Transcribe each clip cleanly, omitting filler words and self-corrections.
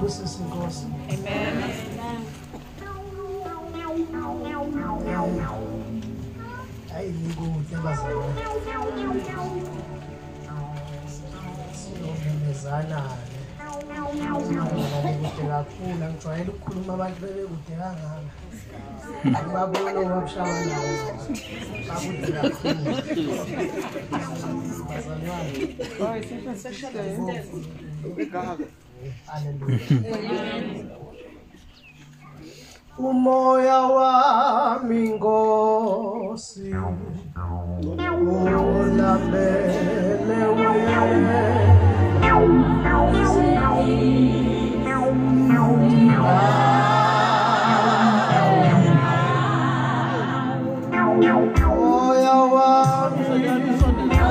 Ayibusise inkosi. Amen. Hayi nikude bazalwane. Siyomemezana ke. Kude kakhulu, angijwayele ukukhuluma abantu bebekude kangaka. Ngibabona obabushabana. Bakude kakhulu. Bazalwane. Hallelujah. Umoya wami Nkosi ulambele wena, umoya wami ulambele wena.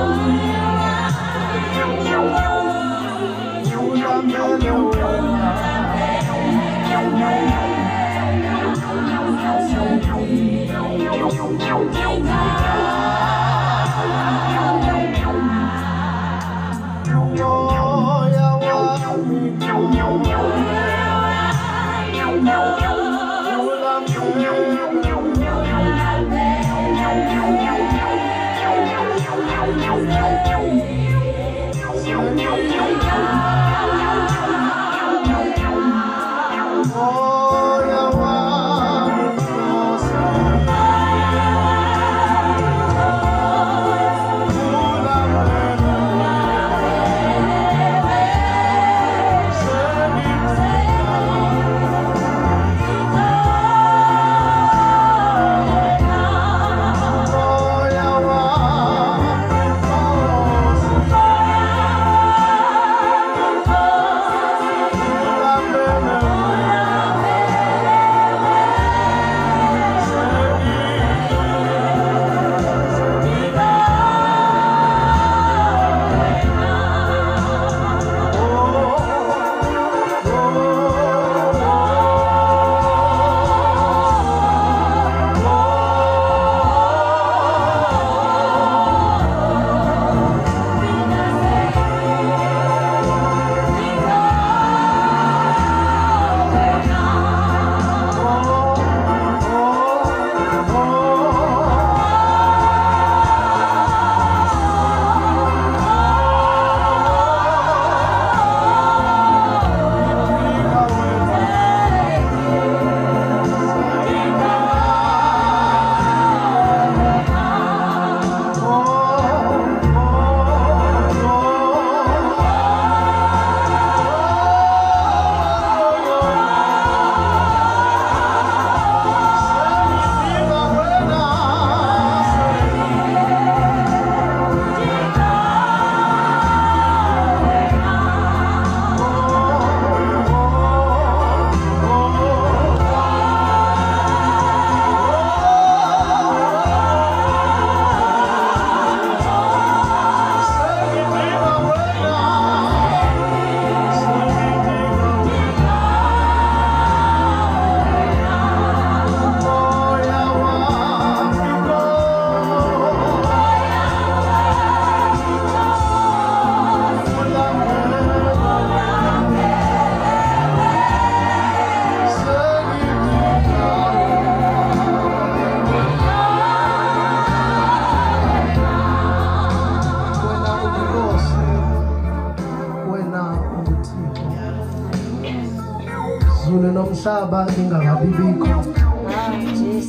Nomhlaba ingakabibikho,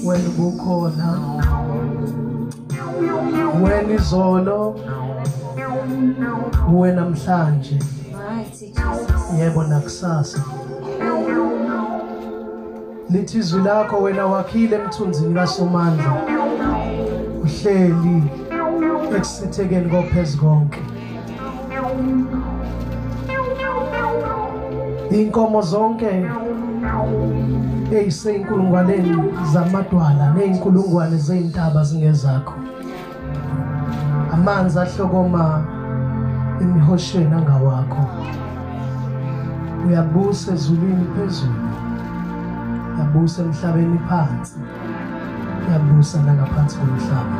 wena ubukhona, wena izolo, wena namhlanje, yebo nakusasa. Lithi izwi lakho wena wakhile emthunzini kaSomandla, uhleli ekusithekeni kophezu konke. Inkomo zonke eyiseyinkulungwaneni zamadwala neyinkulungwane zeyintaba zingezakho. Amanzi ahlokoma emihosheni angawakho. Uyabusa ezulwini phezulu, uyabusa emhlabeni phansi, uyabusa nangaphansi komhlaba.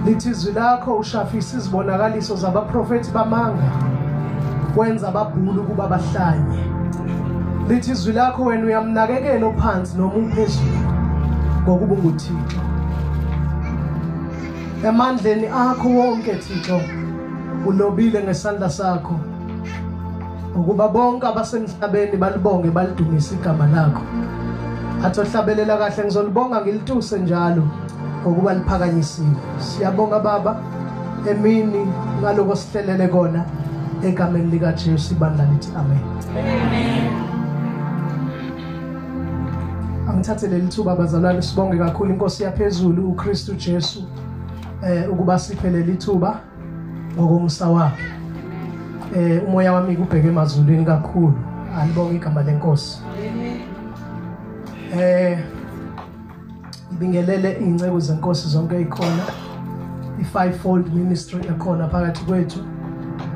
Lithi izwi lakho ushafisa izibonakaliso zabaprofethi bamanga, wenza ababhulu ukuba bahlanye. Lithi izwi lakho wena uyamnakekela ophansi noma uphezulu ngokuba unguThixo. Emandleni akho wonke Thixo ulobile ngesandla sakho ukuba bonke abasemhlabeni balibonge balidumise igama lakho. Athi ohlabelela kahle ngizolibonga ngilituse njalo ngokuba liphakanyisiwe. Siyabonga Baba emini ngaloko sihlelele kona egameni lika Jesu ibandla lithi amen. Amen. Angithathe leli thuba bazalwane sibonge kakhulu inkosi yaphezulu uKristu Jesu ukuba siphe leli thuba ngokomusa wakhe. Umoya wami kubheke emazulwini kakhulu. Alibonge igama lenkosi. Ibingelele inceku zenkosi zonke ikhona, i-fivefold ministry ekhona phakathi kwethu,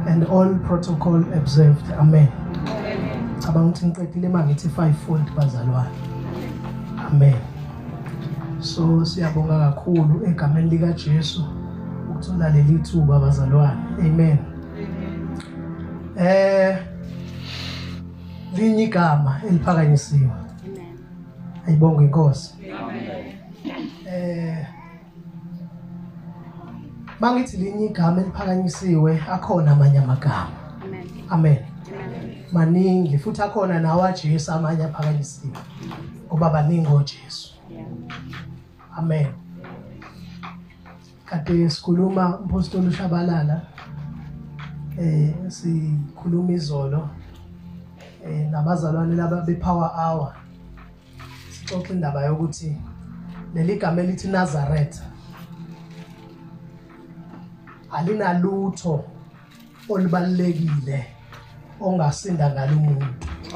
and all protocol observed. Amen. Cabanga ukuthi ngiqedile mangithi fivefold bazalwane. Amen. So siyabonga kakhulu egameni lika Jesu ukuthola leli thuba bazalwane. Amen. Linye igama eliphakanyisiwe. Amen. Ayibonge inkosi. Amen. Mangithi linye igama eliphakanyisiwe akhona amanye amagama. Amen. Amen. Maningi futhi akhona nawa Jesu amanye aphakanyisiwe. Ngoba baningi oJesu. Amen. Kade sikhuluma umpostoli uShabalala sikhuluma izolo nabazalwane laba be Power Hour. Sixoxa indaba yokuthi leli gama elithi Nazareth alinalutho olubalekile ongasinda ngalo umuntu.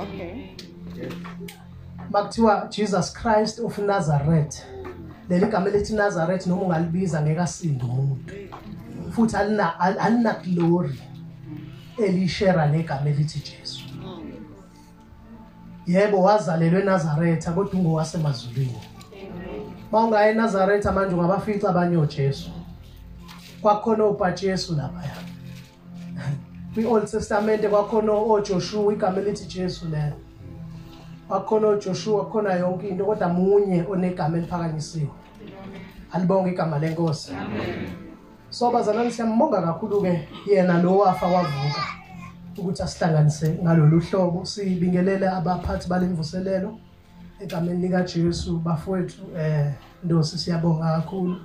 Okay. Makuthiwa Jesus Christ of Nazareth, leli gama elithi Nazareth noma ungalibiza ngeke asinde umuntu. Futhi alina glory elishare negama elithi Jesu. Yebo wazalelwe eNazaretha kodwa ungowasemazulwini. Mawungaye eNazaretha manje ungabafica abanye oJesu. Kwakhona oBajesu lapha. Kwi-Old Testament kwakhona oJoshua, igama elithi Jesu lelo. Kwakhona oJoshua, khona yonke into kodwa munye onegama eliphakanyisiwe. Alibonge igama lenkosi. Amen. So bazalwane siyambonga kakhulu ke yena lo wafa wavuka ukuthi asihlanganise ngalolu hlobo. Sibingelele abaphathi balemvuselelo egameni lika Jesu. Bafowethu Ndosi siyabonga kakhulu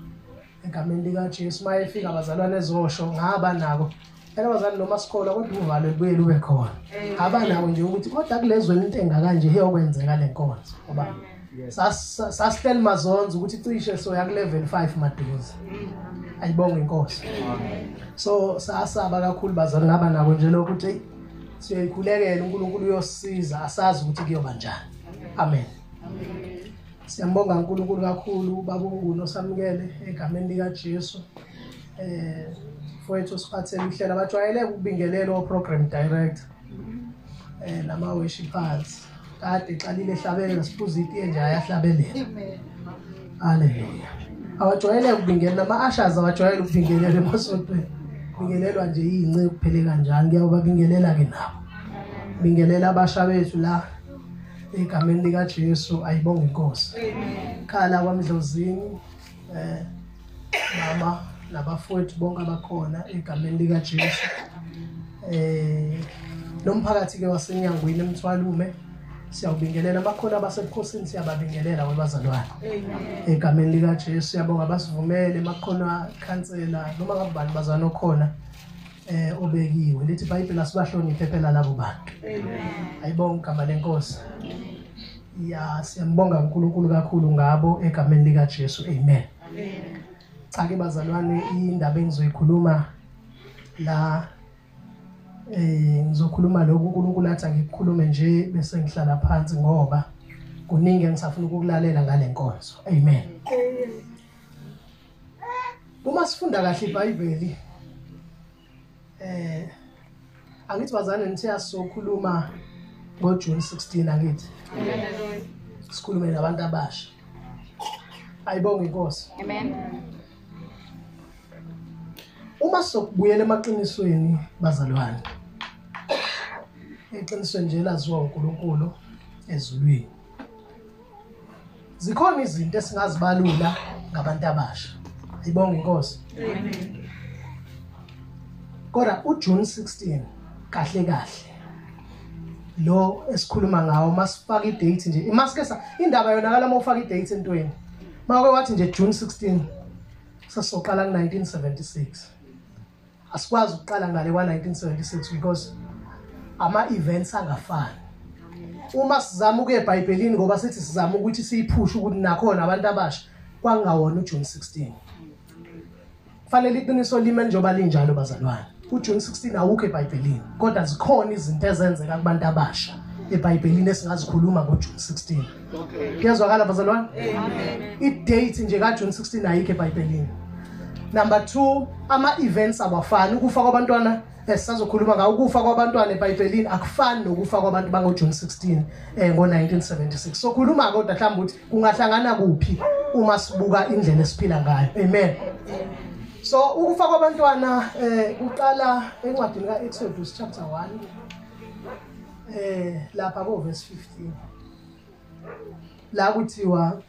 egameni lika Jesu. Mayefika abazalwane ezosho ngaba nako phela abazalwane noma sikholwa kodwa uvalo libuye lube khona. Abanako nje ukuthi kodwa kulezwe into engaka nje iyokwenzeka lenkonzo ngoba sasihleli mazonzo ukuthi cishe soya ku level 5 maduze. Ayibonge inkosi. So sasaba kakhulu bazalwane ngaba nako nje lokho ukuthi siyayikhulekela uNkulunkulu uyosiza asazi ukuthi kuyoba njani. Amen. Siyambonga uNkulunkulu kakhulu baba uNguno samukele egameni lika Jesu. Mfowethu siphathele uhlelo abajwayele ukubingelela o program director nama worshipers kade exalile ehlabelela siphuza itiye nje ayahlabelela. Haleluya. Awajwayele ukubingelela nama ushers awajwayele ukubingelela emasontweni. Bingelelwa nje inceku kuphele kanjani kuyababingelela ke nabo. Bingelela abasha bethu la egameni lika Jesu. Ayibonge inkosi. Amen. Khala kwaMdlozini mama nabafowethu bonke abakhona egameni lika Jesu. Nomphakathi ke wasenyangweni eMthwalume siyawubingelela. Abakhona abasebukhosini siyababingelela webazalwane. Amen. Egameni lika Jesu siyabonga basivumele makhona khansela noma ngabani bazana okhona obekiwe. Lithi iBhayibheli asibahloniphe phela labo bantu. Amen. Ayibonge igama lenkosi. Ya siyambonga uNkulunkulu kakhulu ngabo egameni lika Jesu. Amen. Amen. Cha ke bazalwane indaba engizoyikhuluma la ngizokhuluma lokhu uNkulunkulu athi angikukhulume nje bese ngihlala phansi ngoba kuningi engisafuna ukukulalela ngale nkonzo. Amen. Uma sifunda kahle iBhayibheli angithi bazalwane nithe asokhuluma ngoJune 16 angithi. Amen. Sikhulume nabantu abasha. Ayibonge inkosi. Amen. Uma sokubuyela emaqinisweni bazalwane, iqiniso nje laziwa uNkulunkulu. Ezulwini. Zikhona izinto esingazibalula ngabantu abasha. Ayibonge inkosi. Amen. Kodwa uJune 16 kahle kahle lo esikhuluma ngawo masifaka idate nje imaske indaba yonakala uma ufaka idate entweni. Mawuke wathi nje June 16 sesizoqala ku-1976. Asikwazi ukuqala ngale kwa-1976 because ama events angafani. Uma sizama ukuya eBhayibhelini ngoba sithi sizama ukuthi siyiphushe ukuthi nakhona abantu abasha kwangawona uJune 16. Kufanele iqiniso lime njengoba linjalo bazalwane. UJune 16 awukho eBhayibhelini kodwa zikhona izinto ezenzeka kubantu abasha eBhayibhelini esingazikhuluma ngoJune 16. Okay. Kuyezwakala bazalwane? Amen. I-date nje kaJune 16 ayikho eBhayibhelini. Number 2, ama events awafani. Ukufa kwabantwana esisazokhuluma ngawo, ukufa kwabantwana eBhayibhelini akufani nokufa kwabantu bangoJune 16 ngo-1976. So khuluma kodwa mhlawumbe ukuthi kungahlangana kuphi uma sibuka indlela esiphila ngayo. Amen. So ukufa kwabantwana kuqala encwadini kaExodus chapter 1 lapha ko verse 15 la kuthiwa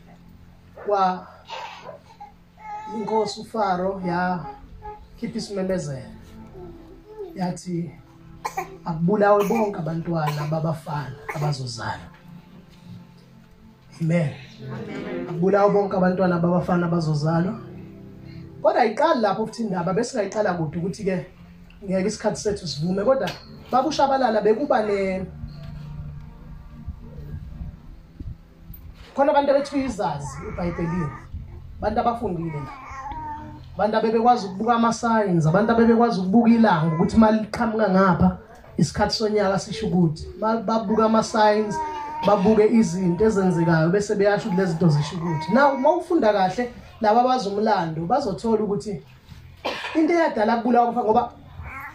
kwa inkosi uFaro ya khipha isimemezelo yathi akubulawe bonke abantwana babafana abazozalwa. Amen. Akubulawe bonke abantwana babafana abazozalwa. Kodwa ayiqali lapho futhi indaba besingayiqala kude ukuthi ke ngeke isikhathi sethu sivume, kodwa babushabalala bekuba ne khona abantu abethu izazi eBhayibhelini, abantu abafundile la, abantu abebekwazi ukubuka ama signs, abantu abebekwazi ukubuka ilanga ukuthi maliqhamuka ngapha isikhathi sonyaka sisho ukuthi babuka ama signs, babuke izinto ezenzekayo bese beyasho ukuthi lezi zinto zisho ukuthi. Now uma ufunda kahle laba abazumlando bazothola ukuthi into eyadala kubulawa ngoba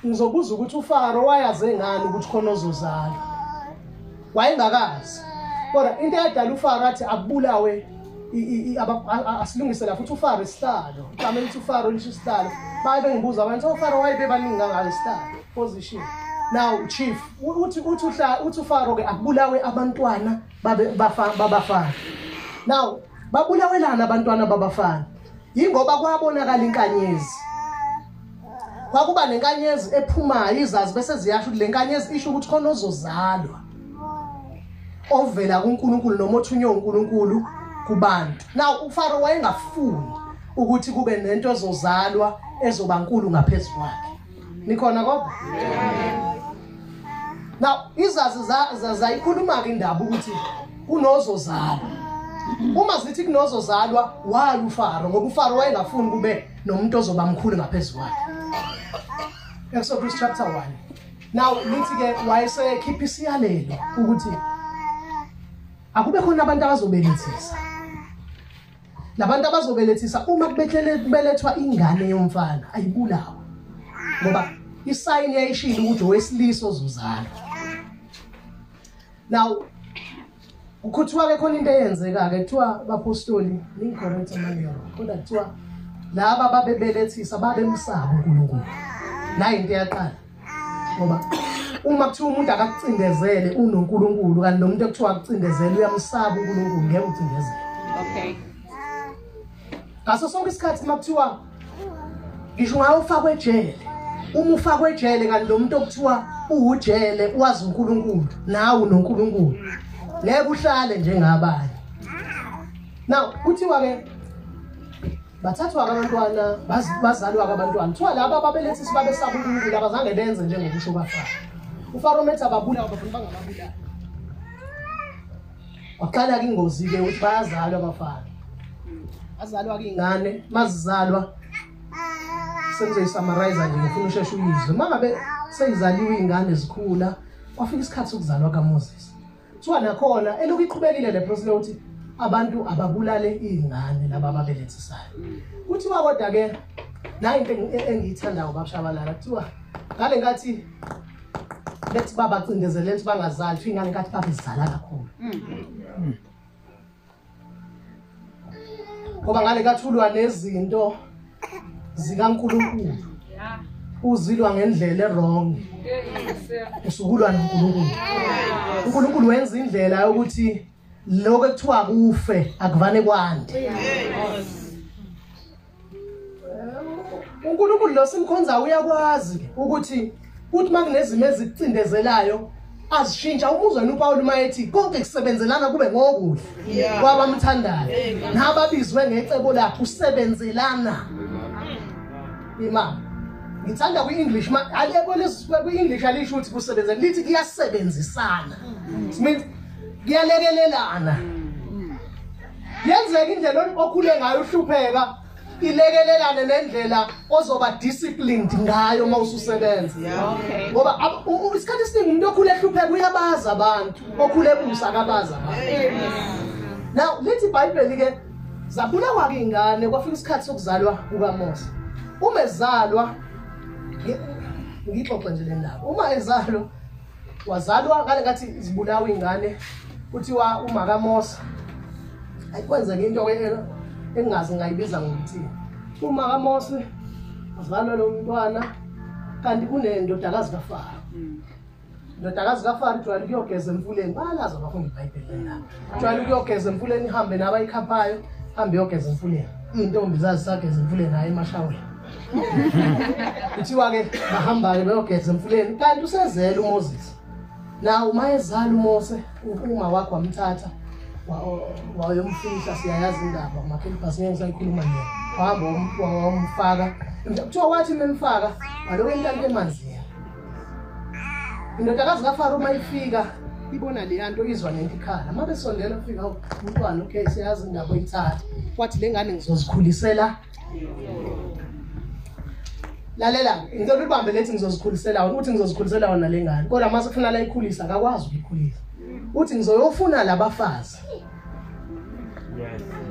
ngizobuza ukuthi uFaro wayaze ngani ukuthi khona ozozalwa, wayengakazi. Kodwa into eyadala uFaro athi akubulawe asilungisela futhi uFaro isihlalo, igama elithi uFaro lisho isihlalo. Baye bengibuza abantu uFaro wayebebaningi kangaka isihlalo position. Now chief uthi uthi uthi uFaro ke akubulawe abantwana babafana. Now babulawelana abantwana babafana yingoba kwabonakala inkanyezi, kwakuba nenkanyezi ephumayo izazi bese ziyasho ukuthi lenkanyezi isho ukuthi khona ozozalwa ovela kuNkulunkulu noma othunywe uNkulunkulu kubantu. Now uFaro wayengafuni ukuthi kube nento ezozalwa ezoba nkulu ngaphezulu kwakhe. Nikhona kodwa? Now izazi zayikhuluma ke indaba ukuthi kunozozalwa. Uma zithi kunozozalwa wala uFaro ngoba uFaro wayengafuni kube nomuntu ozoba mkhulu ngaphezulu kwakhe. Exodus chapter 1. Now lithi ke wayesekhipha isiyalelo ukuthi akube khona abantu abazobelethisa. Labantu abazobelethisa uma kubelethwa ingane yomfana ayibulawe ngoba isayini yayishilo ukuthi owesilisa ozozalwa. Now kuthiwa ke khona into eyenzeka ke kuthiwa bapostoli ningicorrect manje kodwa kuthiwa laba babebelethisa babemsaba uNkulunkulu. Nayi into eyaqala ngoba uma kuthiwa umuntu akakucindezele unoNkulunkulu kanti lo muntu ekuthiwa akucindezele uyamsaba uNkulunkulu ngeke ucindezele. Okay. Ngaso sonke isikhathi makuthiwa ngisho ungawufakwa ejele, uma ufakwe ejele kanti lo muntu okuthiwa uwujele wazi uNkulunkulu nawe unoNkulunkulu ngeke uhlale njengabanye. Now kuthiwa ke bathathwa abantwana bazalwa abantwana kuthiwa laba ababelethisi babesaba uNkulunkulu abazange benze njengokusho kwaFaro. uFaro methi ababulawa bafuna bangababulali. Waqala ke ingozi ke ukuthi bayazalwa abafana, azalwa ke ingane mazizalwa sengizoyisummarize nje ngifuna usheshe uyizwe. Mangabe seyizaliwe ingane zikhula kwafika isikhathi sokuzalwa kaMoses. Kuthiwa nakhona elokhu iqhubekile le process yokuthi abantu ababulale izingane laba ababelethisayo. Kuthiwa kodwa ke nayi into engiyithandayo babushabalala kuthiwa ngale nkathi bethi babacindezelele ukuthi bangazali ingane nkathi babezala kakhulu. Ngoba ngale kathulwa nezinto zikaNkulunkulu. Uzilwa ngendlela wrong. Usukulwa noNkulunkulu. uNkulunkulu wenza indlela yokuthi lokho ekuthiwa kufe akuvane kwande. uNkulunkulu lo simkhonza uyakwazi ukuthi kuthi makunezimo ezikucindezelayo azishintsha. Umuzwa uPaul mayethi konke kusebenzelana kube ngokuhle kwabamthandayo nababizwe ngecebo lakhe, usebenzelana. Imam ngithanda kwi-English, kwi-English alisho ukuthi kusebenzela, lithi kuyasebenzisana. It means kuyalekelelana. Yenzeka indlela okhule ngayo uhlupheka ilekelelane nendlela ozoba disciplined ngayo uma ususebenza. Ngoba isikhathi esiningi umuntu okhule ehlupheka uyabaza abantu, okhule ebusa akabaza abantu. Now lithi iBhayibheli ke zabulawa ke ingane, kwafika isikhathi sokuzalwa kukaMose. Uma ezalwa, ngixoxe nje le ndaba. Uma ezalwa, wazalwa ngale ngathi zibulawa ingane, kuthiwa uma kaMose ayikwenzeka into engazi ngayibiza ngokuthi uma kaMose wazalwa lo mntwana kanti kunendodakazi kaFaro. Indodakazi kaFaro ijwayele ukuyogeza emfuleni, bayalazi abafundi iBhayibheli la. Ijwayele ukuyogeza emfuleni, ihambe nabayikhaphayo, ihambe iyogeza emfuleni. Iy'ntombi zazisageza emfuleni hhayi emashaweni. Kuthiwa ke bahamba-ke beyogeza emfuleni kanti usezele uMoses. Now uma ezala uMose, uma wakhe wamthatha wayomfihla, siyayazi indaba umakhelibhasi ngeke ngisayikhuluma nje. Wahamba wamfaka, kuthiwa wathi memfaka walokhu entanto emanzini. Indodakazi kaFaro uma ifika ibona leya nto, izwa nento ikhala. Uma besondela ufika umntwana, okay siyazi indaba, oyithatha wathi le ngane ngizozikhulisela. Lalela, ngicela ulibambe lethi ngizozikhulisela wona, uthi ngizozikhulisela wona le ngane. Kodwa mase kufuna la ikhulisa akakwazi ukuyikhulisa. Uthi ngizoyofuna labafazi.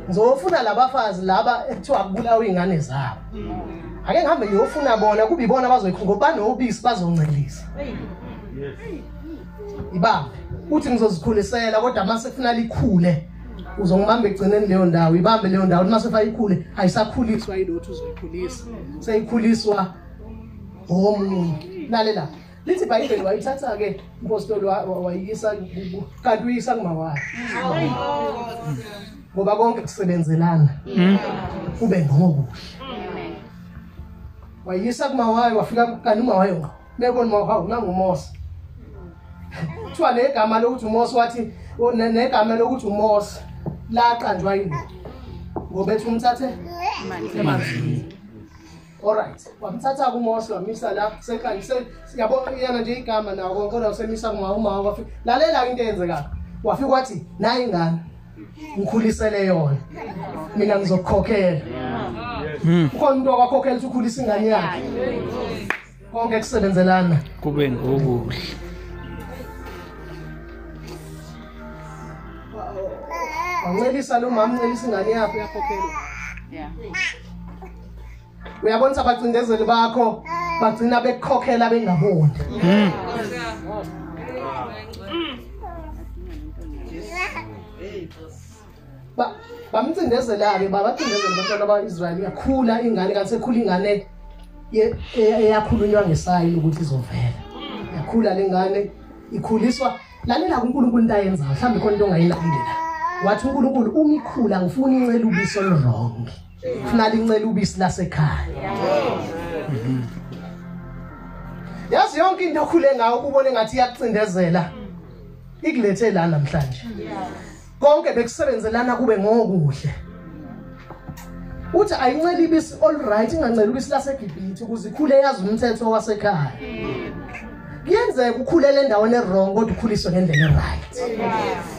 Ngizofuna labafazi laba ekuthiwa kubulawa izingane zabo. Ake ngihambe ngiyofuna bona kuba ibona abazoyikhulisa ngoba banobisi bazoncelisa. Ibambe. Uthi ngizozikhulisela kodwa mase kufuna likhule uzongibamba egcineni leyo ndawo, ibambe leyo ndawo. Uma sefa ikhule ayisakhuliswa yilothu uzoyikhulisa, seyikhuliswa omunye. Lalela, lithi iBhayibheli wayithatha ke umpostoli wayisa kanti uyisa kuma wakhe, ngoba konke kusebenzelana kube ngokuhle. Wayisa kuma wayo, wafika kanti uma wayo ngqo bebona uma hawu nanguMose. Kuthiwa negama lokuthi uMose wathi negama lokuthi uMose laqanjwa yindoda ngoba ethi umthathe emanzini. Alright, wamthatha kuMose wamisa la sekhanyise, yabo iyana nje igama nawo kodwa usemisa kuma uma wafika. Lalela into eyenzekayo, wafika wathi nayi ingane ngikhulisele yona mina ngizokukhokhela. Ukhona umuntu owakhokhela ukuthi ukhulisa ingane yakhe. Konke kusebenzelana kube ngokuhle. Wancelisa lo mama, uncelisa ingane yakho, uyakhokhelwa. Uyabona abacindezeli bakho bagcina bekukhokhela bengaboni. Bamcindezela-ke, babacindezela abantwana ba-Israyeli. Yakhula ingane kanti sekhula ingane eyakhulunywa ngesayini ukuthi izovela. Yakhula le ngane ikhuliswa. Lalela kuNkulunkulu into ayenzayo, mhlawumbe khona into ongayilandela. Wathi uNkulunkulu uma ikhula ngifuna incele ubisi olu-wrong, ngifuna lincele ubisi lasekhaya. Yazi yonke into okhule ngayo ubone ngathi iyakucindezela, ikulethe la namhlanje. Konke bekusebenzelana kube ngokuhle. Uthi ayincele ibisi all right, inganceli ubisi laseGibhithe ukuze ikhule yazi umthetho wasekhaya. Kuyenzeka ukhulele endaweni e-wrong kodwa ukhuliswe ngendlela e-right.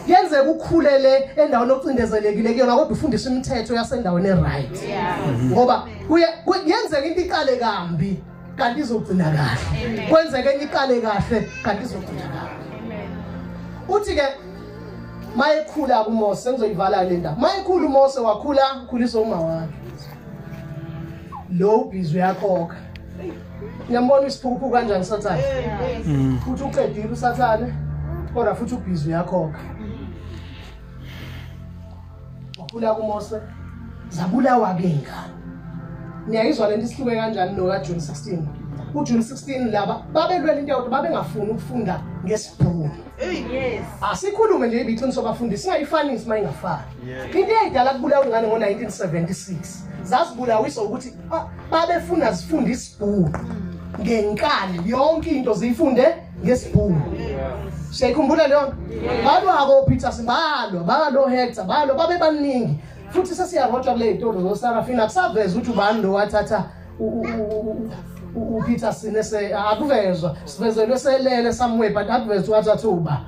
Kuyenzeka ukhulele endaweni ocindezelekile kuyona kodwa ufundiswe imithetho yasendaweni e-right. Ngoba kuyenzeka into iqale kambi kanti izogcina kahle. Kwenzeka enye iqale kahle kanti izogcina kahle. Uthi ke mayekhula kuMose, ngizoyivala le ndaba. Mayekhula uMose wakhula ukhuliswa uma wakhe. Lo ubhizi uyakhokha. Ngiyambona isiphukuphuku kanjani uSathane. Futhi uqedile uSathane kodwa futhi ubhizi uyakhokha. Wakhula kuMose, zabulawa ke ingane. Niyayizwa lento isihluke kanjani noka June 16. uJune 16 laba babelwela into yodwa, babengafuni ukufunda ngesibhunu. Yes. Asikhulume nje ibiqiniso bafundisi, singayifanisi mayingafani. Into eyidala kubulawa ingane ngo-1976 zazibulawiswa ukuthi babefuna zifunde isibhunu ngenkani, yonke into ziyifunde ngesibhunu. Siyayikhumbula leyo nto? Balwa ko-Peterson, balwa, balo Hector, balwa, babe baningi. Futhi sesiyarotshwa kule y'tori zoSarafina, kusaveza ukuthi ubani lo wathatha uPeterson ese akuvezwa, sivezelwe selele somewhere but akuvezwa wathatha uba.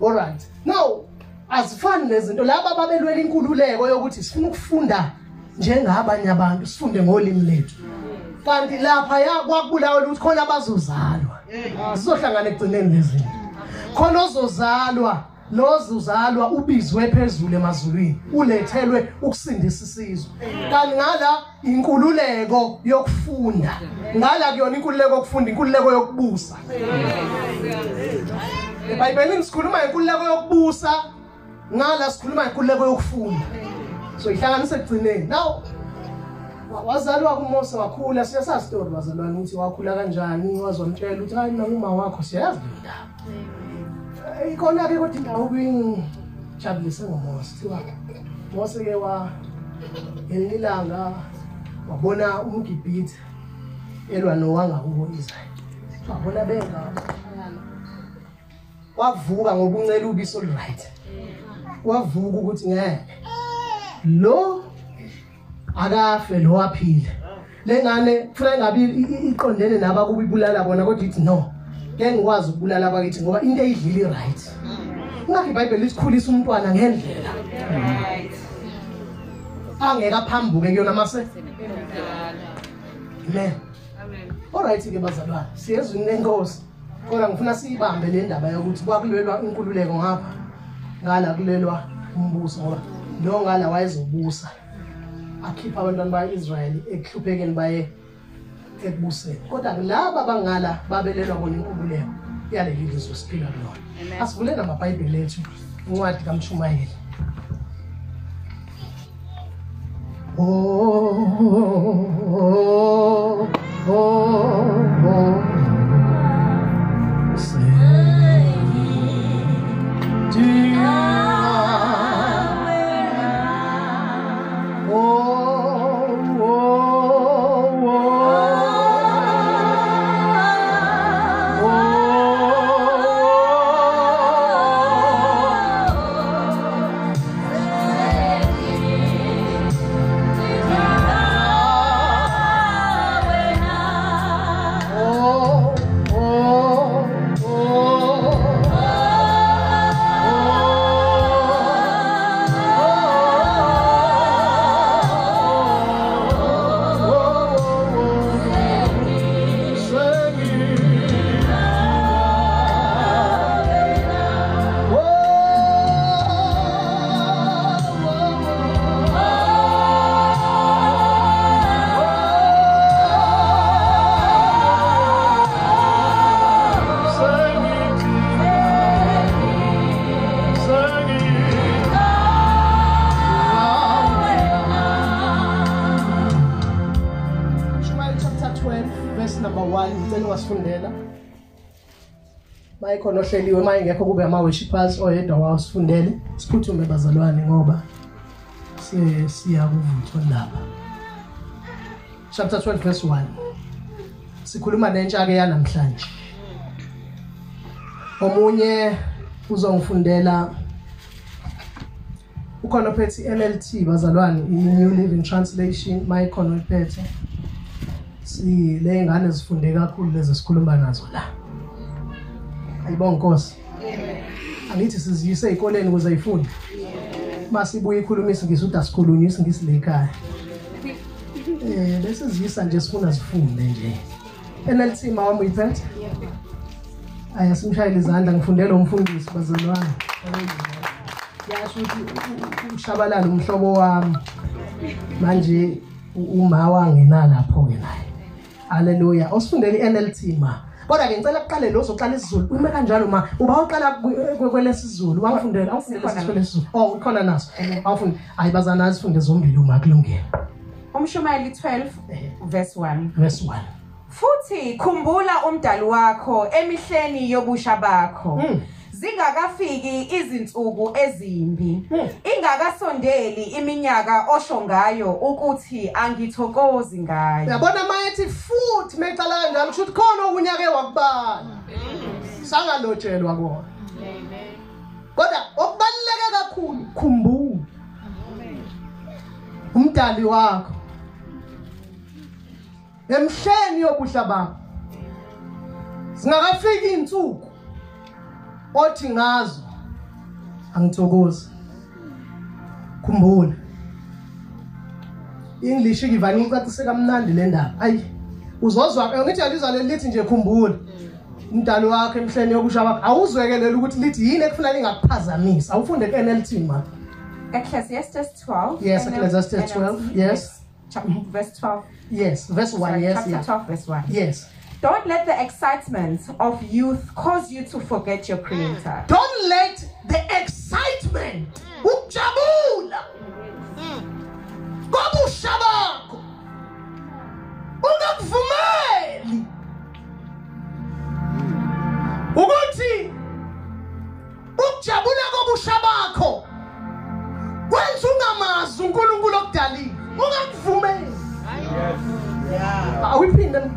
All right. Now azifani lezinto, laba babelwela inkululeko yokuthi sifuna ukufunda njengabanye abantu, sifunde ngolimi lethu. Kanti lapha kwakubulawa ukuthi khona abazozalwa. Sizohlangana ekugcineni lezinto. Khona ozozalwa, lozuzalwa ubizwe phezulu emazulwini, ulethelwe ukusindisa isizwe. Kanti ngala inkululeko yokufunda, ngala kuyona inkululeko yokufunda, inkululeko yokubusa. eBhayibhelini sikhuluma ngenkululeko yokubusa, ngala sikhuluma ngenkululeko yokufunda. So ihlanganise ekugcineni. Now wazalwa kuMose, wakhula, siyasazi story bazalwane ukuthi wakhula kanjani, wazomtshela ukuthi hayi mina nguma wakho, siyazi le ndaba. Ikhona ke kodwa indawo kuyingijabulise ngoMose. Thiwa Mose ke wa ngelinye ilanga wabona umGibhithe elwa nowangakubo Israyeli. Wabona benga wavuka ngokuncela ubisi oluright. Wavuka ukuthi ngeke lo akafe lo waphila. Lengane kufanele ngabe iqondene nabakubo ibulala bona, kodwa ithi no, ngeke ngikwazi ukubulala abakithi ngoba into eyidlile i-right. Ingakho iBhayibheli lisikhulisa umntwana ngendlela angeke aphambuke kuyona mase. Amen. Alright ke bazalwane, siyezwini lenkosi. Kodwa ngifuna siyibambe le ndaba yokuthi kwakulwelwa inkululeko ngapha, ngala kulwelwa umbuso, ngoba lo ngala wayezobusa akhipha abantwana ba-Israyeli ekuhluphekeni baye ekubuseni. Kodwa laba bangala babelelwa kona inkululeko yaleli lizwe siphila kulona. Asivule namaBhayibheli ethu, incwadi kaMshumayeli. Oh, oh, oh, oh. Mayikhona ohleliwe, mayingekho kube ama-worshippers oyedwa wawusifundele. Siphuthume bazalwane ngoba siyakuvuthwa lapha. Chapter 12 verse 1. Sikhuluma nentsha ke yanamhlanje. Omunye uzongifundela, ukhona ophethe i-NLT bazalwane, i-New Living Translation, mayikhona oyiphethe. Si le ngane zifunde kakhulu lezi sikhuluma nazo la. Ayibonga Nkosi. Angithi siziyise ezikoleni ukuze ifunde. Masibuye ikhuluma isiNgisi uthi asikhulunywe isiNgisi le ekhaya. Bese siziyisa nje sifuna zifunde nje. NLT mama uyiphethe? Aya simshayele izandla, ngifundele umfundisi bazalwane. Yasho ukuthi ushabalala umhlobo wami. Manje uma wangena lapho ke naye. Hallelujah. Osifundele iNLT ma. Kodwa ke ngicela kuqale lo ozoqala isiZulu. Ume kanjalo ma, uba uqala kwelesizulu, wangifundela, awufundele kwelesizulu. Oh, ikhona naso. Awufunde. Hayi bazana azifunde zombili uma kulungile. Umshumayeli 12 verse 1. Verse 1. Futhi khumbula umdali wakho emihleni yobusha bakho. Zingakafiki izinsuku ezimbi, ingakasondeli iminyaka osho ngayo ukuthi angithokozi ngayo. Uyabona mayethi futhi mecala kanjalo kusho ukuthi khona okunyake wakubala. Sangalotshelwa kona. Amen. Kodwa okubaluleke kakhulu khumbula umdali wakho emhleni yobuhla bakho. Singakafiki insuku othi ngazo angithokozi. Khumbula. English ivane icacise kamnandi le ndaba. Ayi uzozwa ngithi alizwa lelithi nje khumbula umdali wakho emhleni yokusha wakho. Awuzwekelela ukuthi lithi yini ekufanele ingakuphazamisa. Awufunde ku-NLT ma. Ecclesiastes 12. Yes, Ecclesiastes 12. Yes. Verse 12. Yes, verse 1. Sorry, yes, chapter yeah. 12 verse 1. Yes. Don't let the excitement of youth cause you to forget your creator. Don't let the excitement ukujabula kobusha bakho ungakuvumeli ukuthi ukujabula kobusha bakho kwenza ungamazi uNkulunkulu okudalile. Ungakuvumeli. Yes. Yeah. Awuphinde.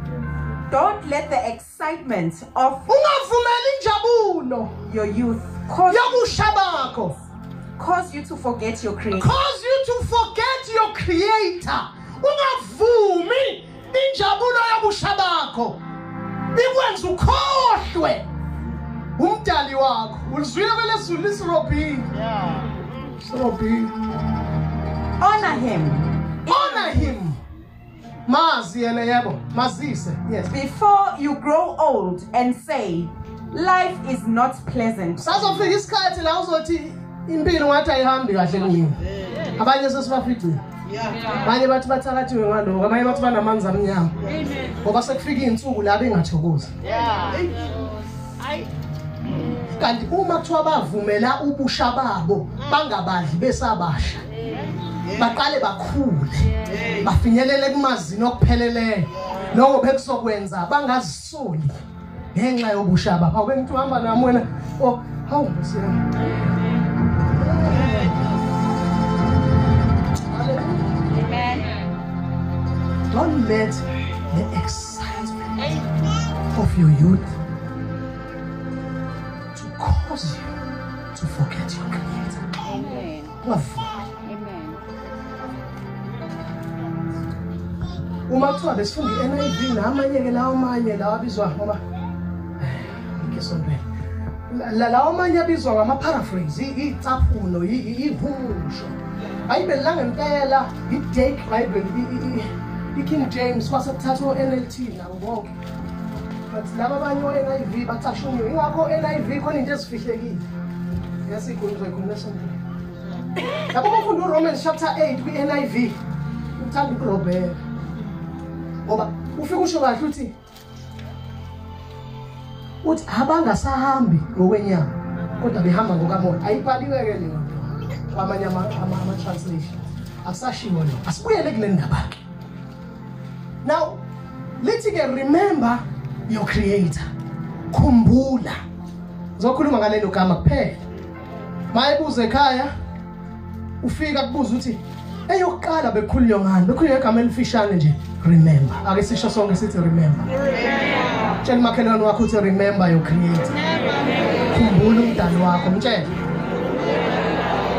Don't let the excitement of ungavumeli injabulo your youth yobusha bakho cause you to forget your creator. Cause you to forget your creator. Ungavumi injabulo yobusha bakho ikwenza ukhohlwe umdali wakho. Ulizwile kwelezulu lisirobhile. Yeah. Sirobhile. Honor him. Honor him. Mazi yena yebo, mazise. Yes. Before you grow old and say life is not pleasant. Sazofika isikhathi la uzothi impilo ngathi ayihambi kahle kumina. Abanye sesibaficile. Abanye bathi bathakathiwe ngaloko, abanye bathi banamanzi amnyama. Ngoba sekufika izinsuku la bengathokozi. Yeah. Kanti uma kuthiwa bavumela ubusha babo bangabadli besabasha. Baqale bakhule bafinyelele kumazini okupheleleyo. Lokho bekuzokwenza bangazisoli ngenxa yobusha babo. Awube ngithi uhamba nami wena. Oh, hawu Nkosi yami. Amen. Don't let the excitement of your youth to cause you to forget your creator. Amen. Amen. Uma kuthiwa besifunda i-NIV namanye ke lawo manye lawa abizwa ngoba ngisontweni lawo manye abizwa ngama-paraphrase, iy'caphuno, ihumusho. Ayibheli langempela i-Dake Bible, i-King James kwase kuthathwa o-NLT nabo bonke. But laba abanye o-NIV bacashuniwe. Ingakho o-NIV khona into ezifihlekile. Yasikhuluma esontweni. Yabo uma ufunda uRomans chapter 8 kwi-NIV uthanda ukurobheka. Ngoba ufika usho kahle uthi abangasahambi ngokwenyama kodwa behamba ngokamoya. Ayibhaliwe ke leyo nto kwamanye ama-translation. Akusashiwo lo. Asibuyele kule ndaba ke. Now lithi ke remember your creator. Khumbula. Ngizokhuluma ngalelo gama kuphela. Mayebuza ekhaya ufika kubuza uthi eyokuqala bekhulunywa ngani? Bekhulunywa igama elifishane nje. Remember. Ake sisho sonke sithi remember. Tshela umakhelwane wakho uthi remember your creator. Khumbula umdali wakho, mtshele.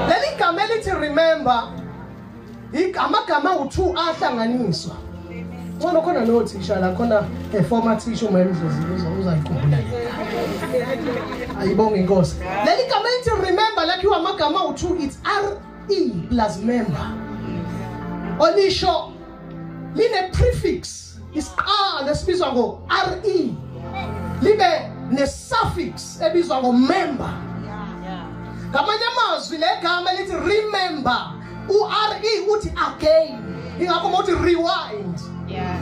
Leli gama elithi remember amagama awu2 ahlanganiswa. Ngcono khona nothisha la khona a former teacher uMemdlozi uzayikhumbula le. Ayibonge inkosi. Leli gama elithi remember lakhiwa amagama awu2, it's R E plus member. Olisho line prefix isiqalo esibizwa ngo RE libe ne suffix ebizwa ngo member. Ngamanye amazwi le gama elithi remember u RE uthi again. Ingakho mawuthi rewind. Yeah.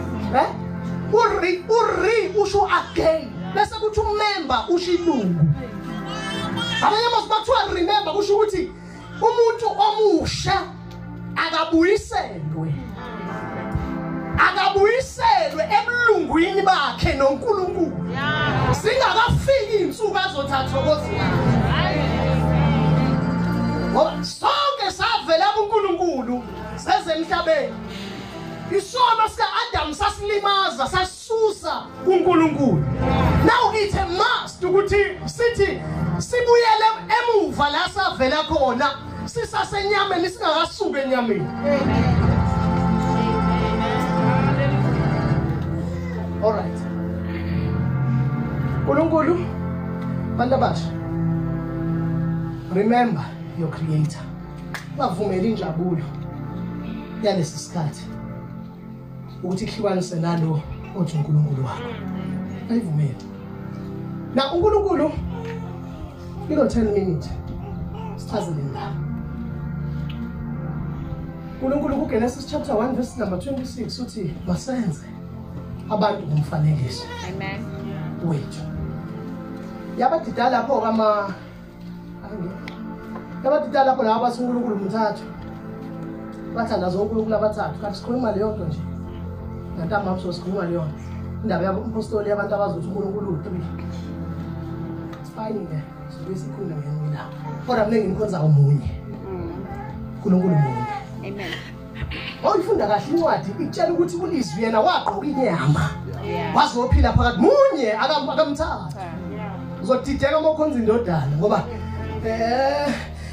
U re usho again. Bese kuthi umember usho ilungu. Ngamanye amazwi bakuthiwa remember kusho ukuthi umuntu omusha akabuyiselwe. Akabuyiselwe ebulungwini bakhe noNkulunkulu. Singakafiki insuku azothathokoza. Ngoba sonke savela kuNkulunkulu seze emhlabeni. Isono sika-Adam sasilimaza sasusa kuNkulunkulu. Now it's a must ukuthi sithi sibuyele emuva la savela khona sisasenyameni singakasuki enyameni. All right. uNkulunkulu, bantu abasha, remember your creator. Bavumela injabulo yalesi sikhathi ukuthi ihlukanise nalo othi uNkulunkulu wakho. Ayivumele. Na uNkulunkulu ilo 10 minutes sichazele la. uNkulunkulu kuGenesis chapter 1 verse number 26 uthi masenze abantu ngomfanekiso. Amen. Wethu. Yabadida lapho kama yabadida lapho laba bathi uNkulunkulu mthathu. Bathandaza uNkulunkulu abathathu kanti sikhuluma leyo nto nje. Ngantama so sikhuluma leyo nto. Indaba yabo umpostoli yabantu abazi ukuthi uNkulunkulu u3. It's fine ke. Sibuye sikhulume ngenye la. Kodwa mina ngimkhonza omunye. uNkulunkulu munye. Amen. Oyifunda kahle incwadi ikutshela ukuthi ulizwi yena wagqoka inyama. Wazophila phakathi munye akamthatha. Uzodideka uma ukhonza indodana ngoba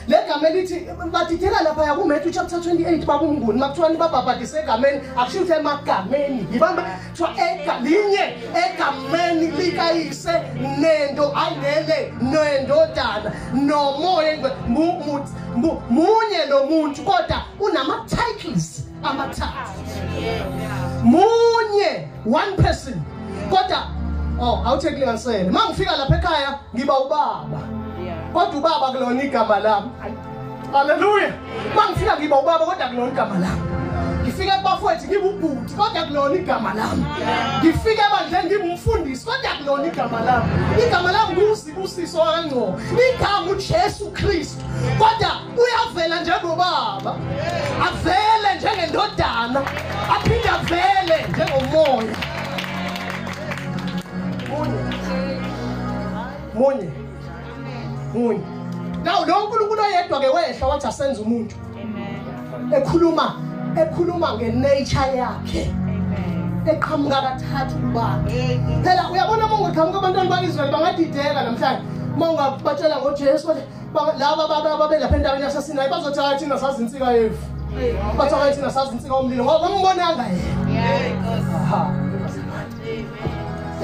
legama elithi badideka lapha ya kuMatthew chapter 28 bakumnguni makuthiwa nibabhabhadise egameni akusho ukuthi emagameni yibamba kuthiwa egalinye egameni likayise nendo ayinele nendodana nomoya munye lo muntu kodwa unama titles amathathu. Munye, one person kodwa oh awuthekulinganisele mangifika lapha ekhaya ngiba ubaba. Kodwa ubaba kulona igama lami. Hallelujah. Mangifika ngiba ubaba kodwa kulona igama lami. Ngifika kubafowethu ngibubhuti kodwa kulona igama lami. Ngifika ebandleni ngibumfundisi kodwa kulona igama lami. Igama lami nguSibusiso kaNgcobo. Igama uJesu Kristu. Kodwa uyavela njengobaba. Avele njengendodana. Aphinde avele njengomoya. Munye. Munye. Now lo uNkulunkulu oyedwa ke wehla wathi asenze umuntu. Amen. Ekhuluma ngenature yakhe. Amen. Eqhamuka kathathu kubantu. Phela uyabona uma ungaqhamuka abantwana bakwaIsrael bangadideka namhlanje. Uma ungabatshela ngoJesu laba baba lapha endaweni yaseSinayi bazothi hayi thina sazi insika yethu. Bathi hayi thina sazi insika yomlilo ngoba bambonanga yena. Yeah.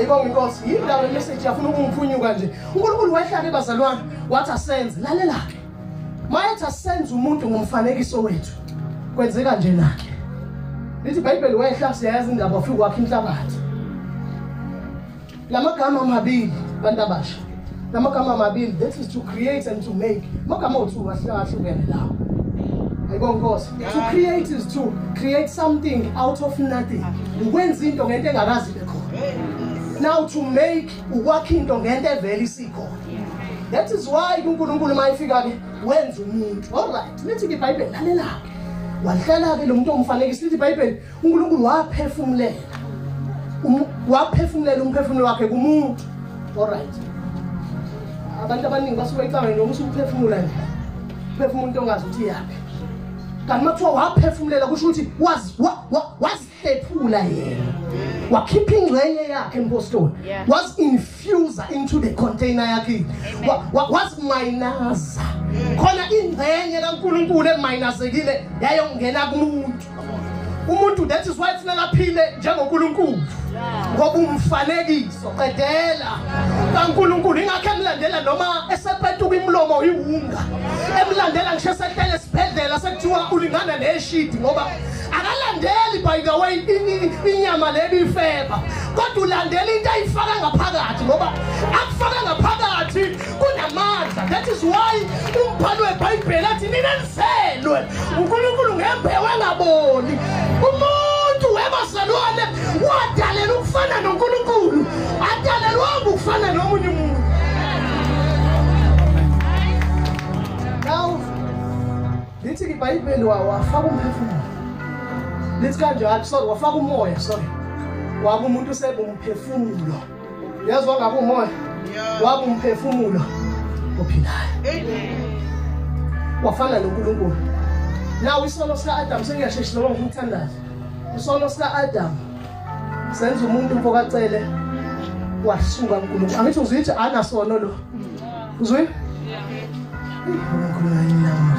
Ibonga inkosi yindaba message yafuna ukungiphunyuka nje. uNkulunkulu wehla ke bazalwane wathi asenze lalela ke. Mayethi asenze umuntu ngomfanekiso wethu. Kwenzeka nje nakhe. Lithi iBhayibheli wehla siyayazi indaba wafika wakhe inhlabathi. Lamagama amabili bantu abasha. Lamagama amabili that is to create and to make. Amagama othu ahlukene lawo. Ayibonga inkosi. To create is to create something out of nothing. Ukwenza into ngento engakazi ibe khona. Now to make ukwakha into ngento evele isikhona. That is why uNkulunkulu mayifika ke wenza umuntu. All right, lithi iBhayibheli lalela ke. Wahlala ke lo muntu omfanekisa lithi iBhayibheli uNkulunkulu waphefumulela. Waphefumulela umphefumulo wakhe kumuntu. All right. Abantu abaningi basuke icabanga noma usuphefumula nje. Uphefumula into ongazi ukuthi iyaphi. Kanti makuthiwa waphefumulela kusho ukuthi wazihlephula yena. Wakhipha ingxenye yakhe impostoli. Was infuser into the container yakhe. Was minaza. Khona ingxenye kaNkulunkulu eminazekile yayongena kumuntu. Umuntu that is why kufanele aphile njengoNkulunkulu. Ngoba umfanekiso qedela kaNkulunkulu ingakho emlandela noma esepetuka imlomo iwunga. Emlandela ngisho esehlele esibhedlela sekuthiwa ulingana neshidi ngoba akalandeli by the way inyama lebifeba kodwa ulandela into ayifaka ngaphakathi ngoba akufaka ngaphakathi kunamandla. That is why umbhalo weBhayibheli athi ninenzelwe uNkulunkulu ngembewu engaboni. Umuntu webazalwane wadalelwa ukufana noNkulunkulu, adalelwanga ukufana nomunye umuntu. Now lithi iBhayibheli wafaka umphefumulo. Lithi kanjalo, sorry, wafaka umoya, sorry. Waba umuntu sebumphefumulo. Yazwa ngabe umoya? Waba umphefumulo ophilayo. Amen. Wafana noNkulunkulu. Now isono sika-Adam sengiyasheshisa ngoba ngifuna ukuthandaza. Isono sika-Adam senza umuntu mfokacele wasuka uNkulunkulu. Angithi uzithi anasono lo. Uzwile? UNkulunkulu ayinami.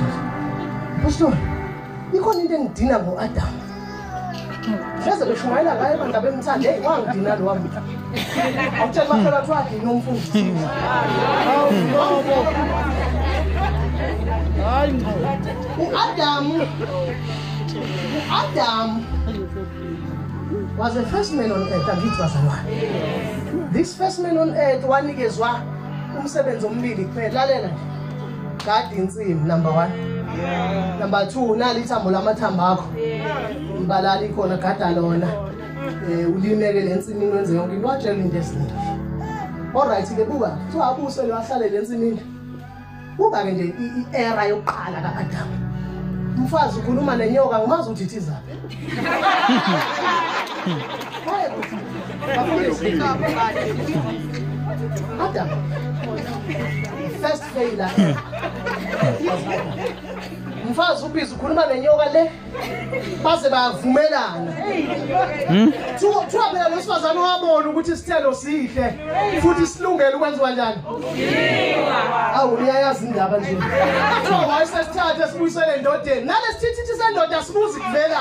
Pastor, ikhona into engidina ngo-Adam. Hleze beshumayela ngaye bandla bemthanda, hey wangidina lo wami. Awutshela bakholwa kuthiwa agcina umfundisi. U-Adam was the first man on earth, angithi bazalwane. This first man on earth wanikezwa umsebenzi omibili kuphela. Lalela nje. Gada insimi number 1. Number 2, nali ithambo lamathambo akho. Imbalali ikhona, gada lona. Ulimeke le nsimini wenze yonke into, watshela into eziningi. Alright ke buka, kuthiwa abuse lo ahlale le nsimini. Buka ke nje i-era yokuqala ka-Adam. Umfazi ukhuluma nenyoka ngimazi ukuthi ithi izaphi. Adam, first failure. Umfazi ubhizi ukhuluma nenyoka le baze bavumelana. Kuthiwa phela lo wesifazane wabona ukuthi isithelo sihle futhi silungele ukwenziwa njani? Awu uyayazi indaba nje. Kuthiwa wayesesithatha sibuyisele endodeni. Nalesithithithi sendoda sibuzi kuvela.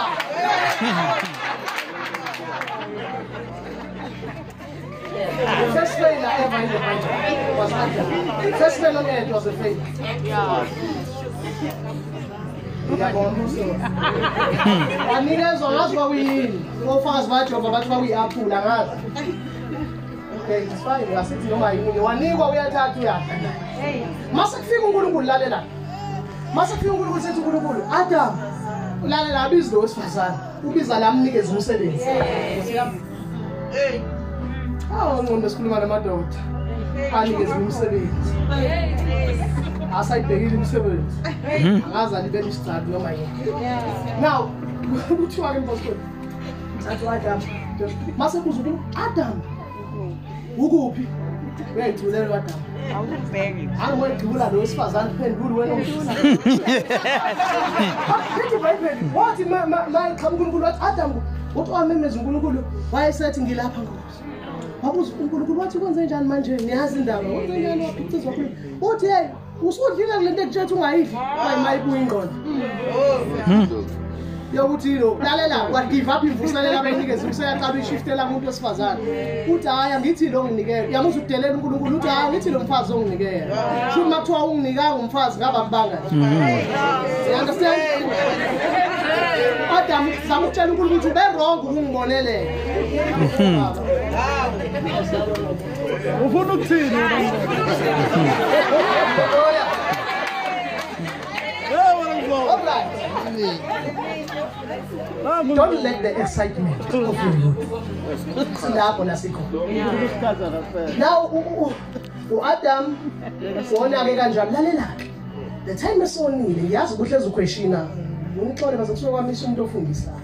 The first failure ever in the Bible was Adam. The first man on earth was a failure. Wanikezwa ngazi kwakuyini. Ofakazi baJehova bathi kwakuyi-aphula ngazi. Okay, it's fine. Asithi noma yini. Wanikwa uyathatha uyadla. Mase kufika uNkulunkulu, lalela. Mase kufika uNkulunkulu sethi uNkulunkulu, Adam, ulalela abizi lo wesifazane. Ubiza lamnikeza umsebenzi. Hey. Awu ngqondo sikhuluma namadoda. Anikeza umsebenzi. Asayibhekile umsebenzi. Angazi alibele isicathu noma yini. Now, kuthiwa ke mpostoli. Athi Adam, mase kuza uNkulunkulu, Adam. Ukuphi? Uyayithulela uAdam. Awubheki. Angiyigula lo wesifazane phendula wena umshisa. Lithi iBhayibheli, wathi ma uNkulunkulu wathi Adam, uthi wamemeza uNkulunkulu, wayesethi ngilapha Nkosi. Wabuza uNkulunkulu wathi kwenze njani manje? Niyazi indaba. Wenze njani waphicizwa khulu. Uthi hey, usudlile kule nto ekutshela ungayidli. Hayi mayibuya ingqondo. Yokuthi lo lalela wa give up imvuselela abayinikeza useyaqala uyishiftela umuntu wesifazane. Uthi hayi angithi lo nginikele. Yamuza udelela uNkulunkulu uthi hayi ngithi lo mfazi onginikele. Sho uma kuthiwa unginikanga umfazi ngaba kubanga. You understand? Adam zama ukutshela uNkulunkulu ukuthi ube wrong ukungibonelela. Ufuna ukuthini wena? Don't let the excitement of your youth. Silapho la sikhona. Now u-Adam wona-ke kanjani, lalela-ke. The time esonile, ngiyazi ukuthi hlezi uquestiona. Ngixole baze kusuke kwamisa umuntu ofundisayo.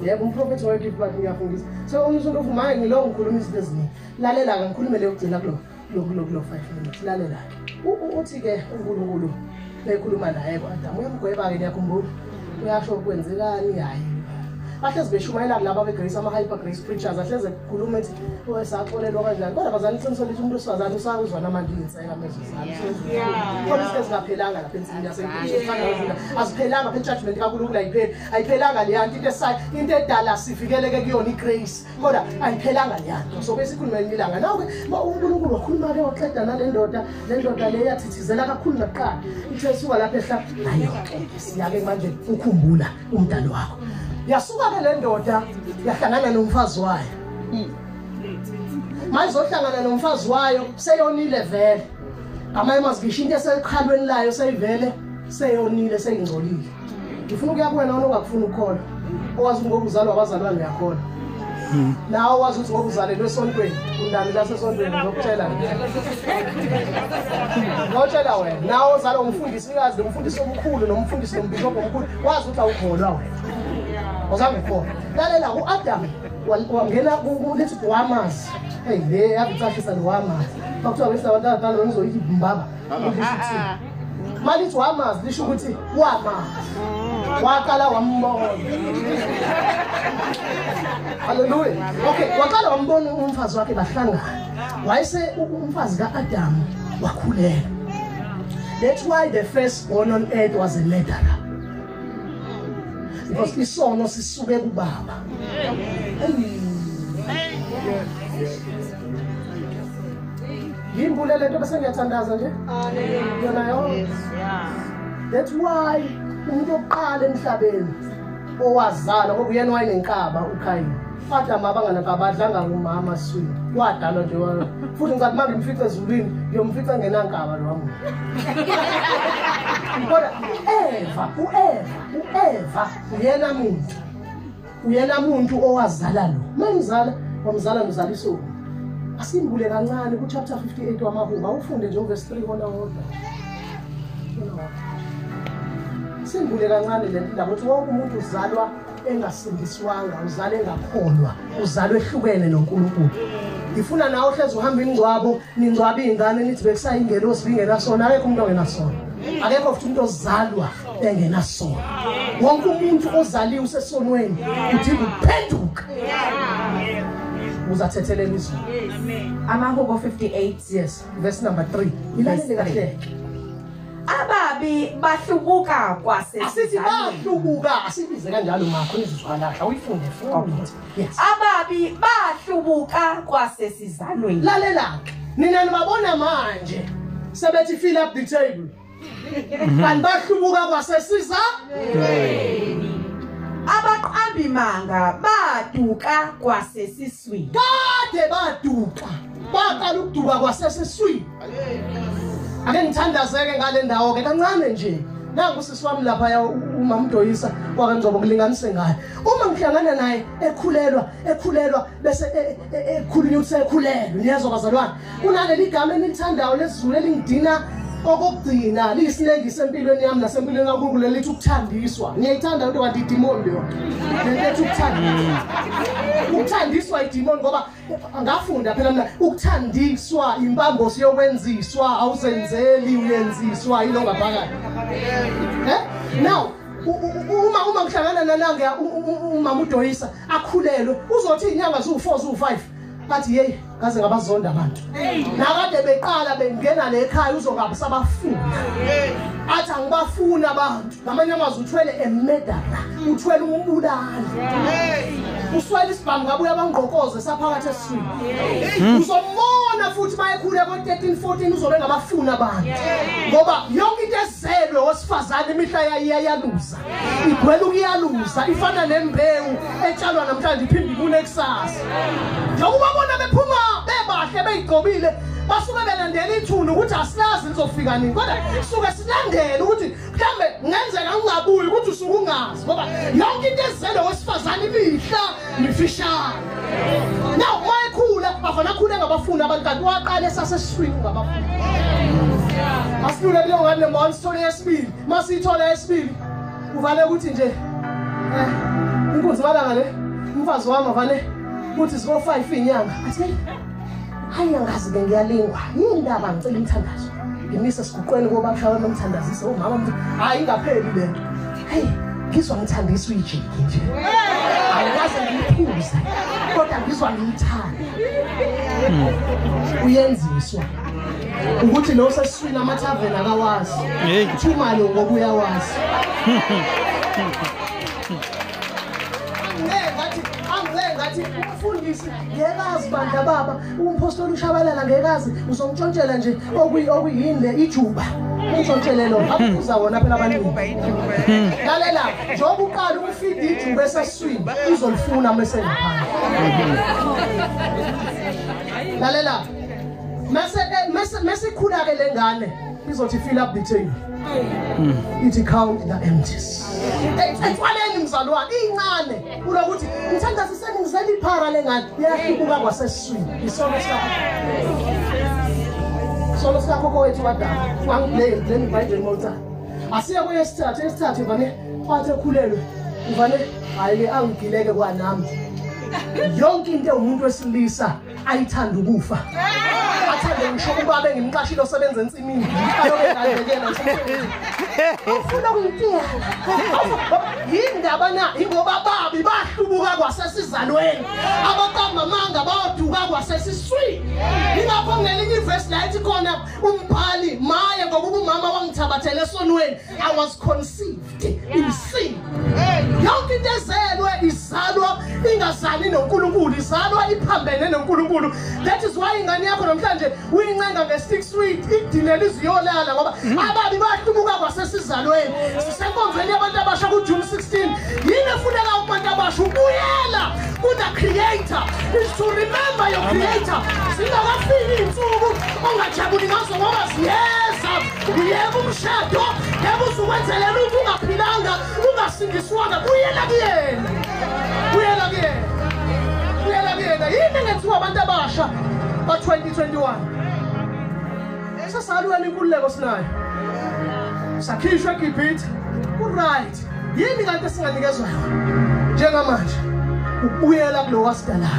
Yebo, umprofethi wayegive back ngiyafundisa. So umuntu ofuna ngilo ngikhuluma izinto eziningi. Lalela-ke ngikhulume leyo kugcina kulo 5 minutes. Lalela-ke. Uthi-ke uNkulunkulu bekhuluma naye ku-Adam, uyamgweba-ke niyakhumbula. Uyasho kwenzekani hayi. Bahlezi beshumayela kulaba beGrace, ama-hyper grace preachers, ahleze kukhuluma ethi saxolelwa kanjani. Kodwa bazali iqiniso lithi umuntu wesifazane usakuzwa namanje iy'nseka amezwi zami. Khona izinto ezingaphelanga lapha ensimini yasenkulu. Aziphelanga phela i-judgment kaNkulunkulu ayipheli. Ayiphelanga leya nto, into esayo, into edala sivikeleke kuyona i-grace. Kodwa ayiphelanga leya nto. So besikhuluma elinye ilanga. Naw-ke uNkulunkulu wakhuluma-ke waqeda nale ndoda, le ndoda le yathithizela kakhulu nakuqala. Ithe suka lapha ehla, ayo-ke siyake manje ukhumbula umdali wakho. Yasuka ke le ndoda yahlangana nomfazi wayo. Mayizohlangana nomfazi wayo seyonile vele. Ngamanye amazwi ngisho into esekhalweni layo seyivele seyonile seyingcolile. Ngifuna ukuya kuwena wena ongakufuni ukukholwa. Owazi ngoba uzalwa abazalwane uyakholwa. Nawe wazi ukuthi ngoba uzalelwe esontweni, unani lasesontweni ngizokutshela. Ngizokutshela wena. Nawe ozalwa umfundisikazi nomfundisi omkhulu nomfundisi nombishobho omkhulu, wazi ukuthi awukholwa wena. Awuzange ukhona. Lalela uAdam wangena kulethi wamazi. Hey le yakucashisa lo wamazi. Bakuthiwa besabantu abadala bengizoyithi mbaba. Malithi wamazi lisho ukuthi wamazi. Waqala wambona. Hallelujah. Okay, waqala wambona umfazi wakhe bahlangana. Wayese umfazi kaAdam wakhulelwa. That's why the first born on earth was a murderer. Because isono sisuke kubaba. Ngimbulele lento bese ngiyathandaza nje. Yona yonke. That's why umuntu oqala emhlabeni owazala ngoba uyena wayenenkaba uKhayini. Adam abanganakaba adlanga umama swini. Wadalwa nje futhi ngicathi manje ngimfice ezulwini ngiyomfica ngenankaba lo wami. Kodwa Eva, uEva uyena muntu. Uyena muntu owazala lo. Mangizala wamzala nomzaliso. Asimbule kancane ku chapter 58 wamaHubo ufunde nje uverse 3 wona wodwa. Simbule kancane le ndaba ukuthi wonke umuntu uzalwa engasindiswanga, uzalwe engakholwa, uzalwe ehlukene noNkulunkulu. Ngifuna nawe ohlezi uhamba ingcwabo, ningcwaba izingane nithi bekusayingelosi bingenasona, akekho umuntu ongenasona. Akekho futhi umuntu ozalwa engenasona. Wonke umuntu ozaliwe usesonweni udinga ukuphenduka. Uzathethelela izulu. Amahubo 58. Yes, verse number 3. Ilalele kahle. Ababi bahlubuka kwasesizalweni. Asithi bahlubuka, asibize kanjalo makho nizozwala kahle uyifunde futhi. Yes. Ababi bahlubuka kwasesizalweni. Lalela ke. Nina nibabona manje sebethi fill up the table. Kanti bahlubuka kwasesizalweni. Abaqambi manga baduka kwasesiswini. Kade baduka. Baqala ukuduka kwasesiswini. Ake ngithandazeke ngale ndawo ke kancane nje. Nangu sisi wami lapha umama Mdoyisa waKaNgcobo kulinganise ngaye. Uma ngihlangana naye ekhulelwa bese ekhulunywa ukuthi ekhulelwe. Niyezwa bazalwane. Kunaleli gama enilithandayo lesiZulu elingidina okokugcina liyisinengiso empilweni yami nasempilweni kaNkulunkulu lithi ukuthandiswa. Niyayithanda into kanti idimoni leyo. Lento ethi ukuthandiswa. Ukuthandiswa idimoni ngoba ngafunda phela mina ukuthandiswa impambosi yokwenziswa awuzenzeli uyenziswa yilo ngaphakathi. Now uma ngihlangana nanange umama uDoyisa akhulelwe uzothi inyanga ziwu4 ziwu5 bathi hey ngaze ngabazonda abantu. Nakade beqala bengena le ekhaya uzongabe sabafuna. Athi angibafuna abantu. Ngamanye amazwi uthwele emedara, uthwele umbulali. Uswele isibhamu ngabuya abangqokoze saphakathi esiswini. Uzombona futhi mayekhula ko 13 14 uzobe ngabafuna abantu. Ngoba yonke into ezelwe osifazane imihla iyayaluza. Igcwele ukuyaluza ifana nembewu etshalwa namhlanje iphinde ibune kusasa. Njengoba bona bephuma bebahle beyigcobile basuke belandela ithuna ukuthi asilazi lizofika nini, kodwa suke silandele ukuthi mhlambe kungenzeka ungabuyi ukuthi usuke ungazi ngoba yonke into ezelwe wesifazane imihla mifishane. Now mayekhula bafana akhule ngabafuni abantu kanti waqala esasesiswini ungabafuni. Asilule kuleyo ngane mbona sithole yesibili, masiyithola yesibili uvale ukuthi nje inkunzi malanga le umfazi wami avale kuthi ziko 5 inyanga athi hayi angazi ke ngiyalingwa yini indaba ngicela umthandazo ngimise siguqweni kuba kushawe nomthandazise umama mthi hayi ingapheli lento hey ngizwa ngithandiswa ijiki nje angikaze ngiyiphuze kodwa ngizwa ngiyithanda. Uyenziswa ukuthi lo sesiswini amathaveni akawazi thumalo ngoba uyawazi. Ngathi umfundisi ngekazi bandla baba umpostoli uShabalala ngekazi uzomtshontshela nje okuyini le ijuba umtshontshele lo akubuza wona phela abaningi. Lalela njengoba uqala ukufida ijuba esesiswini uzolifuna mase ngaphandle. Lalela mase ikhula ke lengane izothi fill up the table. Ithi count the empties. Ethwaleni mzalwane incane kulokuthi ngithandaziseni ngizela iphara lengane iyahlubuka kwasesiswini isono sakho. Isono sakho kowethu wadala wangiblame blame iBhayibheli mawuthanda. Asiye kwesithathu esithathu vane wathi ekhulelwe Uvane hayi angigileke kwanami. Yonke into umuntu wesilisa ayithanda ukufa. Athande ngisho ubaba engimqashile osebenza ensimini. Aloke ngandekela ngisemsebenzini. Ufuna ukungitiyela. Yindaba na ingoba babi bahlubuka kwasesizalweni. Abaqamba amanga baduka kwasesiswini. Ingakho ngelinye ivesi la ethi khona umbhali maye ngokuba umama wangithabathele esonweni. I was conceived in sin. Yonke into ezelwe izalwa ingazali noNkulunkulu, izalwa iphambene noNkulunkulu. That is why ingane yakho namhlanje uyincenga nge-stick sweet idinela iziyolala ngoba ababi bahlubuka kwasesizalweni. Sisenkonzweni yabantu abasha kuJune 16. Yini efuneka kubantu abasha? Ubuyela ku-the creator. Is to remember your creator. Zingakafiki iy'nsuku ongajabuli ngazo ngoba ziyeza. Uyeka umshado, ngeke uzukwenzelela ukuthi ungaphilanga, ungasindiswanga. Buyela kuyena. Buyela kuyena. Buyela kuyena. Yini engenziwa abantu abasha ba-2021? Sesalwela inkululeko sinayo. Sakhishwa eGibhithe. Ku-right. Yini kanti esinganikezwa yona njengamanje? Ukubuyela kulo wasidalayo.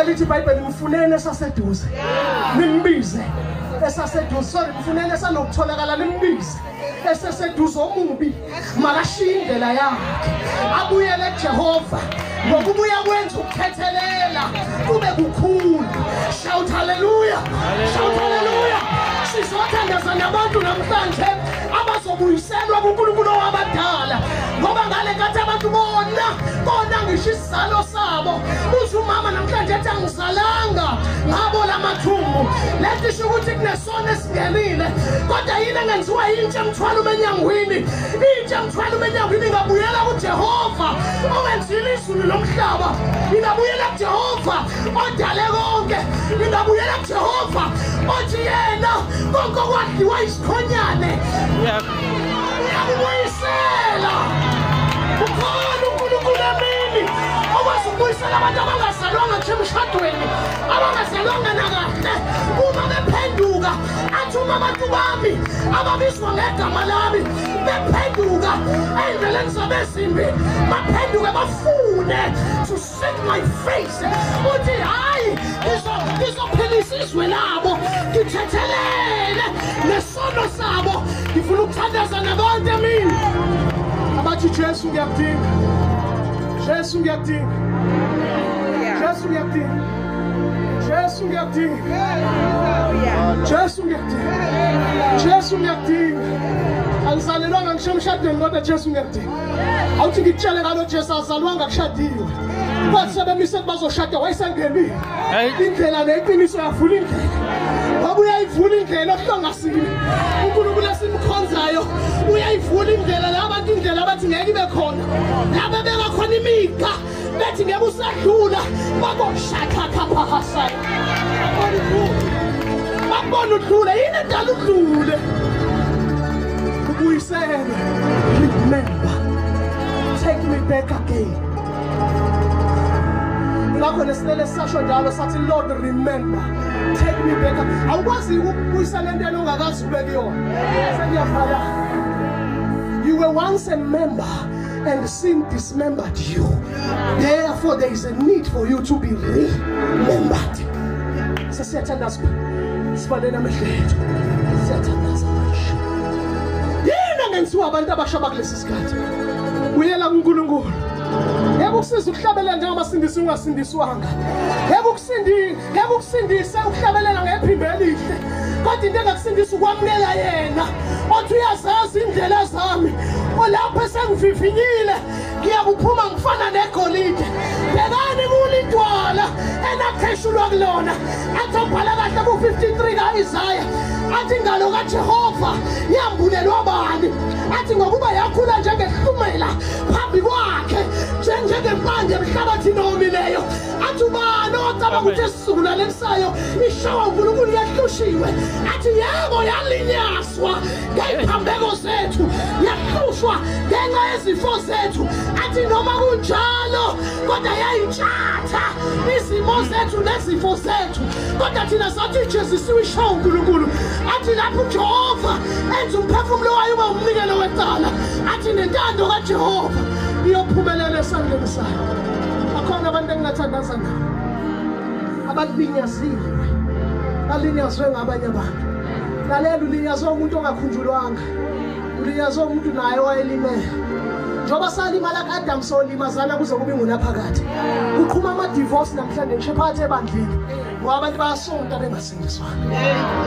Elithi iBhayibheli mfuneni esaseduze. Nimbize esaseduze. Sorry, mfuneni esanokutholakala nimbize. Eseseduze omubi makashiye indlela yakhe abuyele kuJehova, ngokubuya kwenza ukuthethelela kube kukhulu. Shout hallelujah. Shout hallelujah. Sizothandaza nabantu namhlanje abazobuyiselwa kuNkulunkulu wabadala, ngoba ngale nkathi abantu bona ngisho isizalo sabo. Uze umama namhlanje ethi angizalanga ngabo lamathumbu, lento isho ukuthi kunesono esingenile. Kodwa yini engenziwa intsha emthwalo enyangwini? Intsha emthwalo enyangwini ingabuyela kuJehova owenzile izulu lomhlaba, ingabuyela kuJehova odale konke, ingabuyela kuJehova othi yena konke okwadliwa isikhonyane uyakubuyisela. Ukhona uNkulunkulu emini okwazi ukubuyisela abantu abangazalwanga nje emshadweni, abangazalwanga nakahle. Uma bephenduka athi uma abantu bami ababizwa ngegama lami bephenduka ey'ndleleni zabo ezimbi, baphenduke bafune to seek my face. Uthi hhayi ngizophilisa izwe labo, ngithethelele nesono sabo. Ngifuna ukuthandaza nabantu emini abathi Jesu ngiyakudinga, Jesu ngiyakudinga, Jesu ngiyakudinga, Jesu ngiyakudinga, Jesu ngiyakudinga, Jesu ngiyakudinga. Angizalelwanga ngisho emshadweni kodwa Jesu ngiyakudinga. Awuthi ngikutshele ngalo Jesu azalwanga kushadiwe. Kwathi sebemise bazoshada wayesengenile. Indlela neqiniso yavula indlela. Ngoba uyayivula indlela ohlongasile. uNkulunkulu esimkhonzayo uyayivula indlela labantu, indlela abathi ngeke ibe khona. Laba beka khona imigqa bethi ngeke usadlula bakoshakha khapha. Bakubona udlule. Yini edala udlule? Ubuyiselwe. Remember. Take me back again. Ngakho lesilele sasho njalo sathi Lord remember, take me back. Awukwazi ukubuyisela into ongakazi ube kuyona. Sengiyafala. You were once a member and sin dismembered you. Therefore there is a need for you to be remembered. Sesiyathandaza, sivalele amehlo ethu. Siyathandaza manje. Yini engenziwa abantu abasha bakulesi sikhathi? Buyela kuNkulunkulu. Ngeke ukusiza ukuhlabelela njengoba ungasindiswanga. Ngeke ukusindise ukuhlabelela ngephimbo elihle. Kodwa into engakusindisa ukwamukela yena. Othi uyazazi indlela zami. Olapho esengivivinyile ngiyakuphuma ngifana negolide. Bhekani kulidwala enakheshulwa kulona. Athi obhala kahle ku-53 ka-Isaya. Athi ingalo kaJehova yambulelwa bani? Athi ngokuba yakhula njengehlumela phambi kwakhe, njengempande emhlabathini owomileyo. Athi ubani ocabanga ukuthi esizukulwane sayo ishawa uNkulunkulu yahlushiwe? Athi yebo yalinyazwa ngey'phambeko zethu, yahlushwa ngenxa yezifo zethu. Athi noma kunjalo kodwa yayitshatha izimo zethu nezifo zethu, kodwa thina sathi ijezisiwe ishawa uNkulunkulu. Athi lapho uJehova enza umphefumulo wayo ube umnikelo wecala, athi nentando kaJehova Uphumelele esandleni sayo. Akhona abantu engingathandaza nabo abalinyaziwe, balinyazwe ngabanye abantu. Lalela, ulinyazwe umuntu ongakhunjulwanga, ulinyazwe umuntu naye owayelimele. Njengoba salimala ku-Adam, solimazana kuze kube ingunaphakade. Kuqhuma ama-divorce namhlanje ngisho phakathi ebandleni, ngoba abantu bayasonta bengasindiswanga.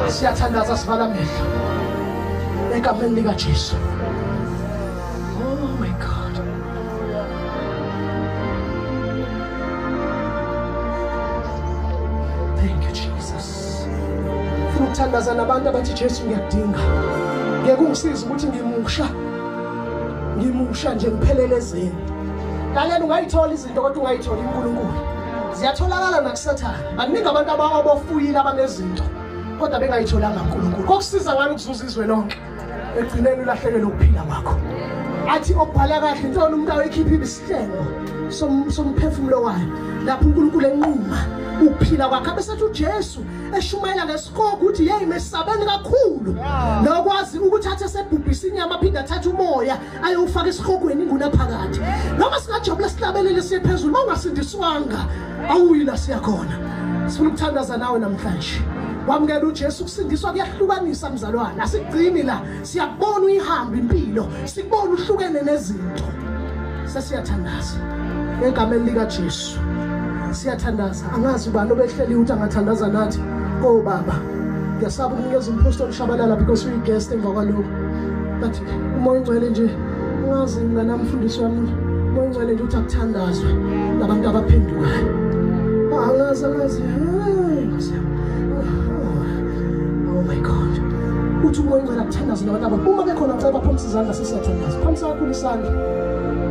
Siyathandaza, sivala amehlo egameni likaJesu. Oh my God. Thank you Jesus. Funa ukuthandaza nabantu abathi Jesu ngiyakudinga. Ngeke ungisize ukuthi ngimusha. Ngimusha nje ngiphelele ezeni. Lalela, ungayithola izinto kodwa ungayitholi uNkulunkulu. Ziyatholakala nakuSathane. Baningi abantu abafuyile abanezinto kodwa bengayitholanga uNkulunkulu. Kokusiza ngani ukuzuza izwe lonke? Egcineni ulahlekelwe ukuphila kwakho. Athi okubhala kahle intona umuntu ayikhipha ibisihlengo somphefumulo wayo. Lapho uNkulunkulu enquma ukuphila kwakhe, abesethi uJesu eshumayela ngesikoko ukuthi yeyi mesabeni kakhulu nokwazi ukuthi athe sebhubhisa inyama aphinde athathe umoya ayowufaka esihogweni ingunaphakade. Noma singajabula sihlabelele siye phezulu, uma ungasindiswanga awuyi la siyakhona. Sifuna ukuthandaza nawe namhlanje. Wamukela uJesu. Ukusindiswa kuyahlukanisa mzalwane, asigcini la, siyakubona uyihamba impilo, sikubona uhlukene nezinto. Sesiyathandaza egameni likaJesu. Siyathandaza. Angazi ubani obehleli ukuthi angathandaza nathi. Oh baba, ngiyasaba ukunikeza umpostoli Shabalala because uyi-guest emva kwalokho, but uMoya oNgcwele nje, ungazi mina mfundisi wami, uMoya oNgcwele nje uthi akuthandazwe nabantu abaphendukayo. Angazi angazi. Oh my God. Uthi uMoya oNgcwele akuthandazwe nabantu uma bekhona. Ngicela baphakamisa izandla, sesiyathandaza. Phakamisa kakhulu isandla.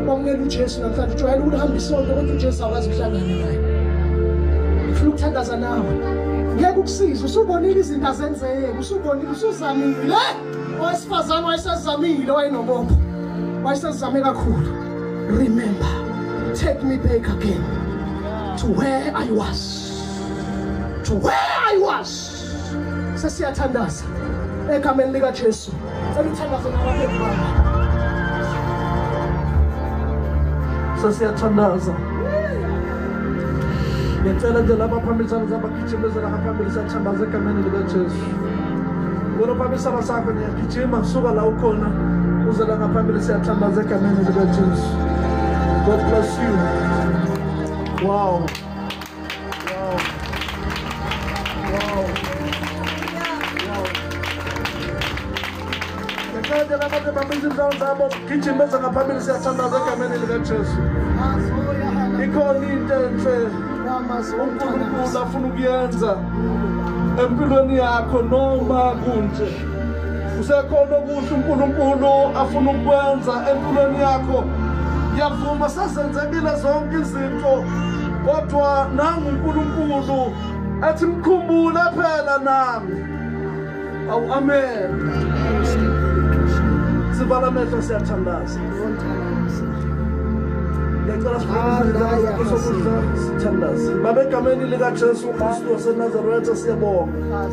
Wamukela uJesu namhlanje. Ujwayele ukuhamba isonto kodwa uJesu awukazi ukuhlangana naye. Ngifuna ukuthandaza nawe. Ngeke ukusize, usubonile izinto azenzeke, usubonile, usuzamile. Owesifazane wayesezamile, wayenobopho, wayesezame kakhulu. Remember, take me back again to where I was, to where I was. Sesiyathandaza egameni likaJesu. Cela uthandaze nabantu baba. Sesiyathandaza. Ngiyacela nje laba phambili sana zabagijimezela ngaphambili, siyathandaza egameni likaJesu. Wena phambili sakho niyagijima, suka la ukhona uze la ngaphambili, siyathandaza egameni likaJesu. God bless you. Wow. Wow. Wow. Wow. Ngiyacela nje laba phambili zabo gijimeza ngaphambili, siyathandaza egameni likaJesu. Ikhona into enhle uNkulunkulu afuna ukuyenza empilweni yakho noma kunje. Usekhona okuhle uNkulunkulu afuna ukwenza empilweni yakho. Ngiyavuma sezenzekile zonke izinto, kodwa nangu uNkulunkulu athi mkhumbule phela nami. Awu amen. Sivala amehlo, siyathandaza. Ngiyacela siphakamise sithandaze. Baba, egameni likaJesu Kristu waseNazaretha, siyabonga.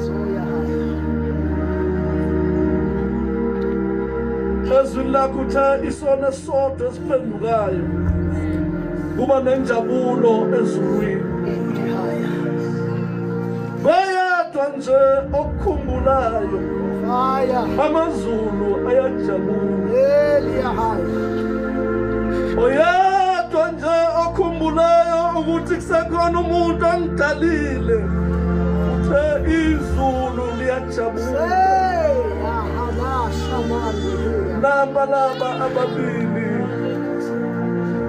Ezwini lakho uthe isono esisodwa esiphendukayo kuba nenjabulo ezulwini. Bayedwa nje okukhumbulayo, amazulu ayajabula. Oyedwa nje okhumbulayo ukuthi kusekhona umuntu angidalile, uthe izulu liyajabula. Namba laba ababili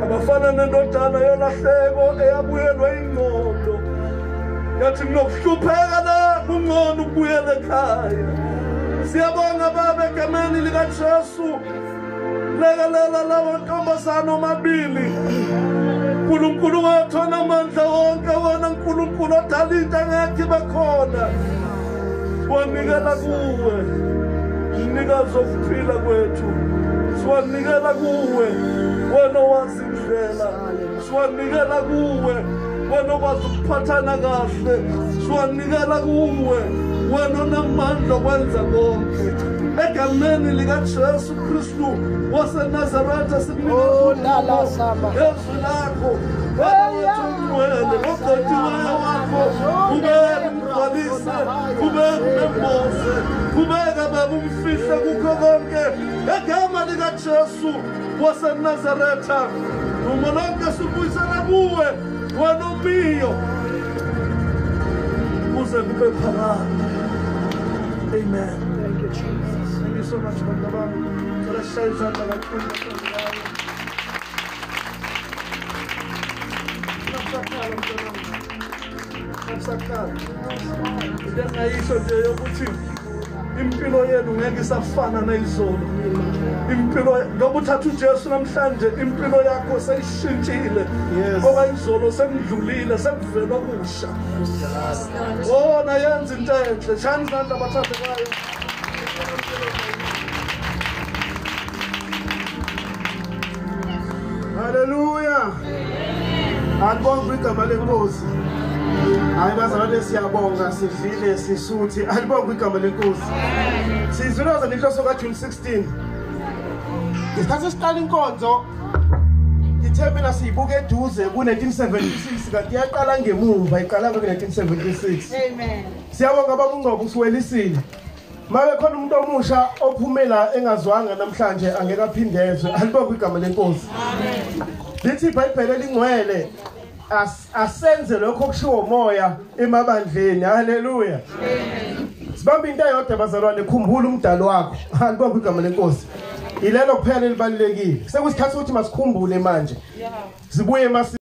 abafana nendodana yolahleko eyabuyelwa ingqondo, yathi nginokuhlupheka la, kungcono ukubuyela ekhaya. Siyabonga Baba egameni likaJesu. Lekelela lawo ntombazana omabili. Nkulunkulu wethu onamandla wonke, wena Nkulunkulu odala into engekho ibe khona, wanikela kuwe mnikazi wokuphila kwethu. Siwanikela kuwe wena owazi indlela, siwanikela kuwe wena okwazi ukuphathana kahle, siwanikela kuwe wena onamandla okwenza konke. Egameni likaJesu Kristu waseNazaretha sikunikeza izwi lakho. Baba wethu ongcwele, ogcotshiweyo wakho, ubeke umgcwalise, ubeke umemboze, ubeke Baba umfihle kukho konke. Egama likaJesu waseNazaretha, dumo lonke sibuyisela kuwe, wena omiyo kuze kube phakade. Amen. Thank you, Jesus. Thank you so much, bantu bami. Cela sishaye izandla kakhulu. Nabusakhala mntanami. Nabusakhala. Into engingayisho nje yokuthi impilo yenu ngeke isafana nayizolo. Impilo ngoba uthatha uJesu namhlanje, impilo yakho seyishintshile. Okwayizolo sekudlulile, sekuvela okusha. Oh, nayenza into enhle. Shaya izandla abathandekayo. Hallelujah. Alibonge igama lenkosi. Hayi bazalwane, siyabonga, sivile sisuthi. Alibonge igama lenkosi. Sizwile inhloso kaJune 16. Ngesikhathi siqala inkonzo ngithe mina siyibuke eduze ku-1976, kanti iyaqala ngemuva, iqala ngo-1976. Amen. Siyabonga baba uNgcobo, usiwelisile. Mabe khona umuntu omusha ophumela engazwanga namhlanje angeke aphindezwe. Alibonge igama lenkosi. Amen. Lithi iBhayibheli elingcwele asenze lokho okushiwo umoya emabandleni. Haleluya. Amen. Sibambe into eyodwa bazalwane, khumbula umdalo wakho. Alibonge igama lenkosi. Ilelo kuphela elibalulekile. Sekuyisikhathi ukuthi masikhumbule manje. Sibuye